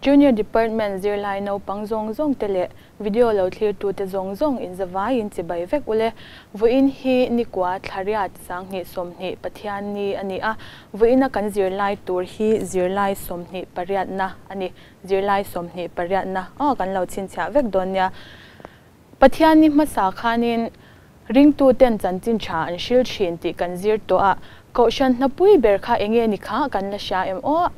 Junior Department zirlai naupang zawng zawng te leh video lo thlirtute zawng zawng inzavaiin chibai vek ule. Vawiin hi Nikua Thlariat Sanghnih 20 Pathianni a ni a, vawiina kan zirlai tur hi zirlai 28na a ni. Zirlai 28na aw kan lo chhinchhiah vek dawn nia. Pathianni hmasa khanin ringtuten chanchin tha an hril thin tih kan zir tawh a, Kohhran hnapui ber kha enge ni kha kan la hria em aw?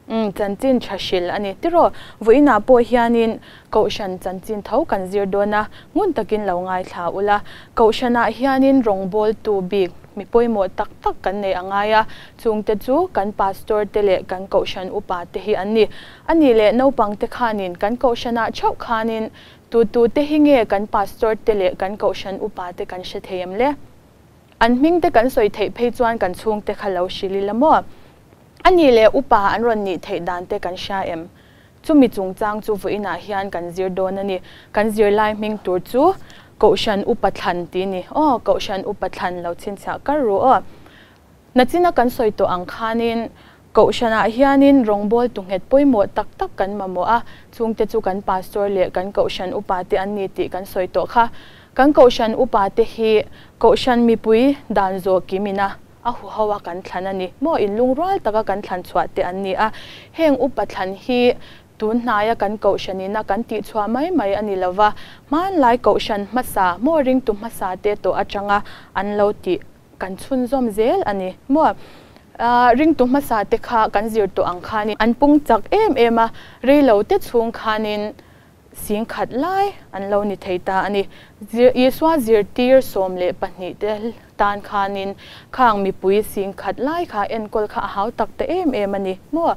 Umm, chanchin tha hril a ni. Tiraw, vawiinah pawh hianin Kohhran chanchin tho kan zir dawn a, ngun takin lo ngaithla ula. Kohhranah hianin rawngbawltu bik mi pawimawh tak tak kan nei a ngai a, chungte chu kan Pastor te leh kan Kohhran upa te hi an ni. A nih leh naupangte khanin kan Kohhranah theuh khanin tu tu te hi nge kan Pastor te leh kan Kohhran upa te kan hre thei em le? An hming te kan sawi theih phei chuan kan chhungte kha lo hrilh ila maw? A nih leh upa an rawn nih theih dan te kan hria em? Chumi chungchang chu vawiinah hian kan zir dawn a ni. Kan zirlai hming tur chu Kohhran Upa Thlan tih ni. Aw, Kohhran Upa Thlan lo chhinchhiah kar ru aw. Nachina kan sawi tawh ang khanin Kohhranah hianin rawngbawltu nghet pawimawh tak tak kan mamawh a, chungte chu kan Pastor leh kan Kohhran Upa te an ni tih kan sawi tawh kha. Kan Kohhran Upa te hi Kohhran mipui dan zawh kim ina a huho a kan thlan a ni maw? Inlungrual taka kan thlan chhuah te an ni a. Heng upa thlan hi tun hnaia kan kohhran ina kan tihchhuah mai mai a ni lo va, hmanlai kohhran hmasa maw ringtu hmasa te tawh atanga an lo tih kan chhunzawm zel a ni maw? Ringtu hmasa te kha kan zir tawh ang khanin an pung chak em em a, reilo te chhung khanin Singkhat lai an lo ni thei ta a ni. Isua zirtir 12 te tan khanin khang mipui singkhat lai kha enkawl kha a hau tak ta em em a ni maw?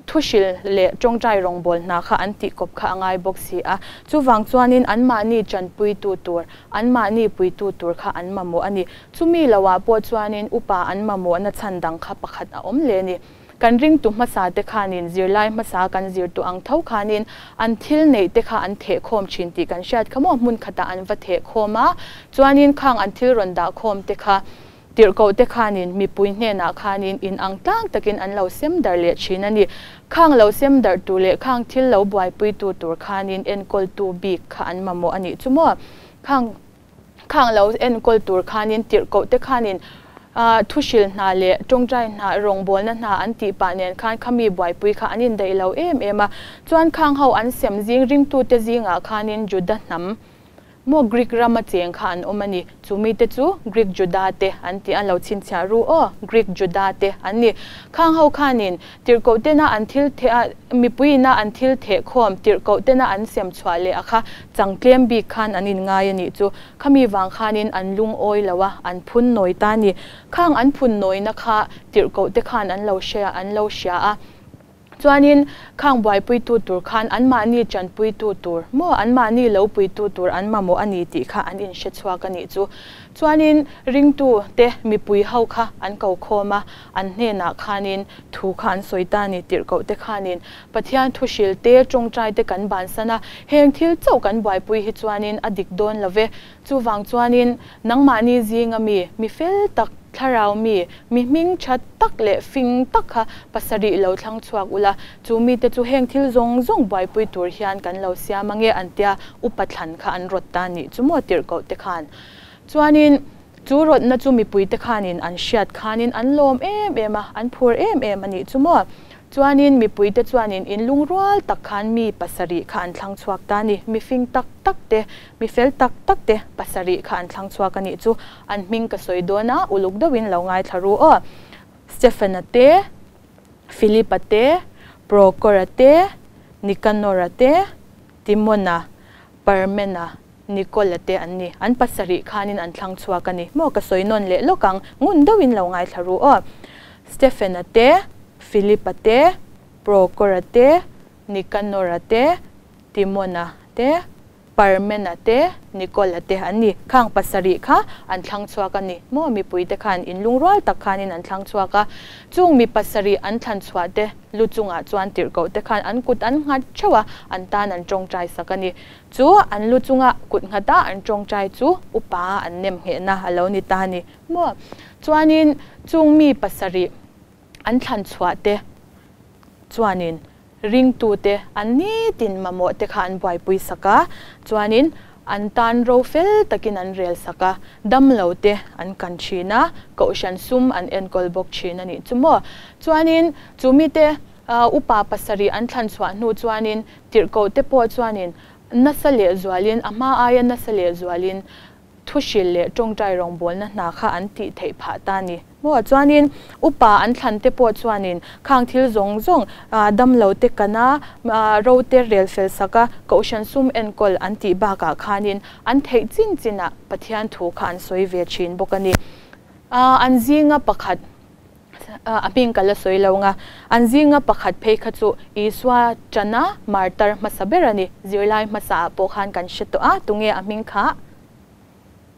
Thuhril leh tawngtai rawngbâwl hna kha an tih kawp kha a ngai bawk si a. Chuvang chuanin anmahni ṭanpuitu tur, anmahni puitu tur kha an mamawh a ni. Chumi loah pawh chuanin upa an mamawhna chhan dang kha pakhat a awm leh a ni. Kan ringtu hmasa te khanin zirlai hmasa kan zirtu ang tho khanin an thil neih te kha an theh khawm thin tih kan hriat kha maw? Hmun khatah an va theh khawm a, chuanin khang an thil rawn dah khawm te kha tirhkoh te khanin mipui hnenah khanin in ang tlang takin an lo sem darh leh thin a ni. Khang lo sem darh tur leh khang thil lo buaipuitu tur khanin enkawltu bik kha an mamawh a nih chu maw? Khang. Khang lo enkawl tur khanin tirhkoh te khanin thuhril hna leh tawngtai hna, rawngbawlna hna an tih pah nen khan khami buaipui kha an indaih lo em em a. Chuan khang ho an sem zing ringtute zingah khanin Juda hnam maw Greek rama cheng kha an awm a ni. Chu mite chu Greek Juda te an tih a lo chhinchhiah ru aw, Greek Juda te an ni. Khang ho khanin tirhkoh tena an thil theh a, Mipuiina an thil theh khawm tirhkoh tena an sem chhuah leh a kha changtlem bik khan an inngai a nih chu. Khami vang khanin an lungawi lo a, an phun nawi ta a ni. Khang an phun nawina kha tirhkoh te khan an lo hre a, an lo hria a. Chuanin khang buaipuitu tur khan anmahni tanpuitu tur maw, anmahni lo puitu tur an mamawh a ni tih kha an inhre chhuak a nih chu. Chuanin ringtu te mipui ho kha an ko khawm a, an hnenah khanin thu kha an sawi ta a ni tirhkoh te khanin Pathian thu hril te, tawngtai te kan bansan a, heng thil chauh kan buaipui hi chuanin a dik dawn lo ve. Chuvang chuanin nangmahni zinga mi, mi fel tak, thlarau mi, mi hming tha tak leh fing tak kha pasarih lo thlang chhuak ula, chu mite chu heng thil zawng zawng buaipui tur hian kan lo siam ange an tia upa thlan kha an rawt ta a nih chu maw tirhkoh te khan. Chuanin chu rawtna chu mipuite khanin an hriat khanin an lawm em em a, an phur em em a nih chu maw. Chuanin mipuite chuanin in lungrual tak khan mi pasarih kha an thlang chhuak ta a ni. Mi fing tak tak te, mi fel tak tak te pasarih kha an thlang chhuak a nih chu. An hming ka sawi dawn a, uluk deuhin lo ngaithla ru aw. Stephen-a te, Philip-a te, Procor-a te, Nicanor-a te, Timon-a, Parmen-a, Nicola te an ni. An pasarih khanin an thlang chhuak a ni. Maw ka sawi nawn leh lawk ang, ngun deuhin lo ngaithla ru aw. Stephen-a te, Philip-a te, Procor-a te, Nicanor-a te, Timon-a te, Parmen-a te, Nicola te an ni. Khang pasarih kha an thlang chhuak a ni. Maw mipuite khan inlungrual tak khanin an thlang chhuak a. Chung mi pasarih an thlan chhuah te lu chungah chuan tirhkoh te khan an kut an nghat theuh a, an tan an tawngtai sak a ni. Chu an lu chunga kut nghata an tawngtai chu upa an nem nghehna a lo ni ta a ni maw? Chuanin chung mi pasarih an thlan chhuah te chuanin ringtute an nitin mamawh te kha an buaipui sak a, chuanin an tan ro fel takin an rel sak a, damlo te an kan thin a, kohhran sum an enkawl bawk thin a nih chu maw. Chuanin chu mite upa pasarih an thlan chhuah hnu chuanin tirhkoh te pawh chuanin nasa lehzualin a hma aia nasa lehzualin Thuhrilh leh tawngtai rawngbawlna hna kha an tih theih phah ta ni maw? Chuanin upa an thlan te pawh chuanin khang thil zawng zawng damlo te kana ro te rel fel sak a, kohhran sum enkawl an tih bakah khanin an theih chin chinah Pathian thu kha an sawi ve thin bawk a ni. An zinga pakhat a hming ka la sawi lo nga, an zinga pakhat phei kha chu Isua tana martar hmasa ber a ni. Zirlai hmasaah pawh khan kan hre tawh a, tunge a hming kha?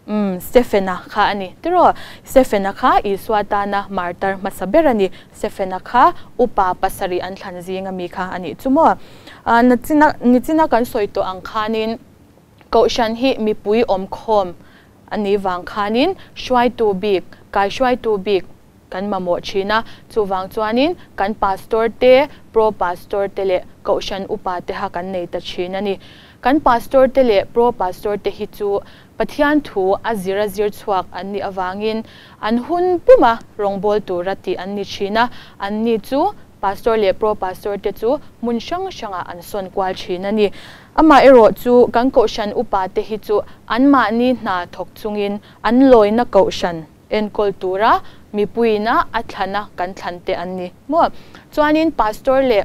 Umm, Stephena kha a ni. Tiraw? Stephena kha Isua tana martar hmasa ber a ni. Stephena kha upa pasarih an thlan zinga mi kha a nih chu maw? Nachina, nichina kan sawi tawh ang khanin Kohhran hi mipui awmkhawm a nih vang khanin hruaitu bik, kaihruaitu bik kan mamawh thin a, chuvang chuanin kan Pastor te, Pro Pastor te leh Kohhran Upa te ha kan nei ta thin a ni. Kan Pastor te leh Pro Pastor te hi chu Pathian thu a zir a zir chhuak an nih avangin an hun puma rawngbâwl tura tih an ni thin a, an ni chu Pastor leh Pro Pastor te chu hmun hrang hrangah an sawn kual thin a ni. Amaherawh chu kan Kohhran Upa te hi chu anmahni hna thawk chungin an lawina Kohhran enkawl tura mipuiina a thlana kan thlan te an ni maw? Chuanin Pastor leh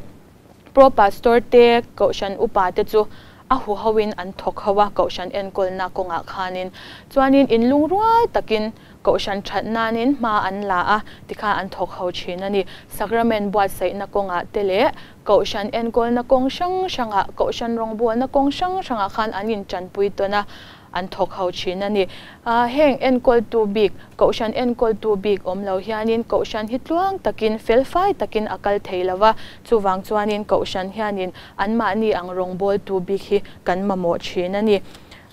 Pro Pastor te Kohhran Upa te chu a huhoin an thawk ho a Kohhran enkawlna kawngah khanin. Chuanin inlungrual takin Kohhran that nanin hma an la a, tikhan an thawk ho thin a ni. Sacrament buatsaihna kawngah te leh Kohhran enkawlna kawng hrang hrangah, Kohhran rawngbawlna kawng hrang hrangah khan an intanpui tawn a, an thawk ho thin a ni. Heng enkawltu bik, Kohhran enkawltu bik awm lo hianin Kohhran hi tluang takin, felfai takin a kal thei lo va, chuvang chuanin Kohhran hianin anmahni ang rawngbawltu bik hi kan mamawh thin a ni.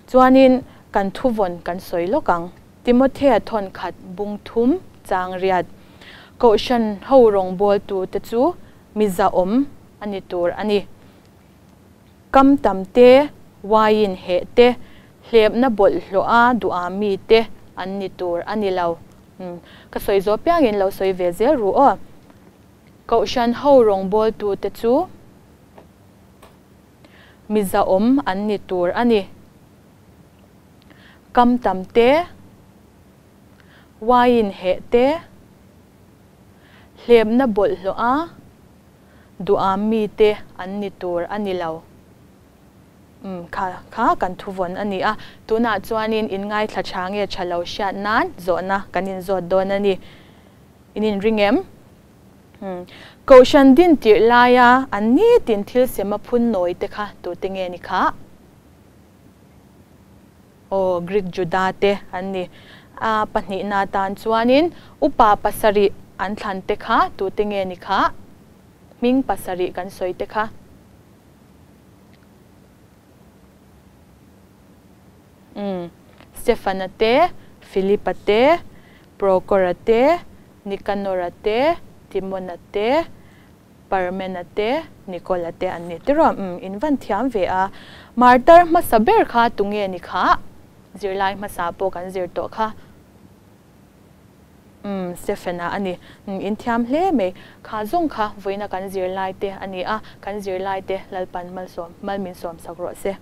Chuanin kan thuvawn kan sawi lawk ang. Timothea thawnkhat bung thum chang riat. Kohhran ho rawngbawltute chu mi zahawm a ni tur a ni. Kam tam te, wine heh te, hlepna bawlhhlawh a duha mi te an ni tur a ni lo. Ka sawi zawh piangin lo sawi ve zel ru aw. Kohhran ho rawngbawltute chu mi zahawm an ni tur a ni. Kam tam te, wine heh te, hlepna bawlhhlawh a duham mite an ni tur a ni lo. Umm, kha kha kan thuvawn a ni a, tunah chuanin in ngaithla tha nge tha lo hriat nan zawhna kan inzawt dawn a ni. In inring em? Umm, Kohhran din tirh laia an nitin thil sema phun nawi te kha tute nge ni kha? Aw, Greek Juda te an ni. A pahnihna atan chuanin upa pasarih an thlan te kha tute nge ni kha? Hming pasarih kan sawi te kha. Umm, Stefana te, Filipa te, Prokora te, Nikanora te, Timona te, Parmena te, Nicola te an ni tiraw? Umm, in van thiam ve a. Martar hmasa ber kha tunge ni kha? Zirlai hmasa pawh kan zir tawh kha. Umm, Stephena a ni. Umm, in thiam hle mai. Kha zawng kha vawiina kan zirlai te a ni a, kan zirlai te Lalpan malsawm, mal min sawm sak rawh se.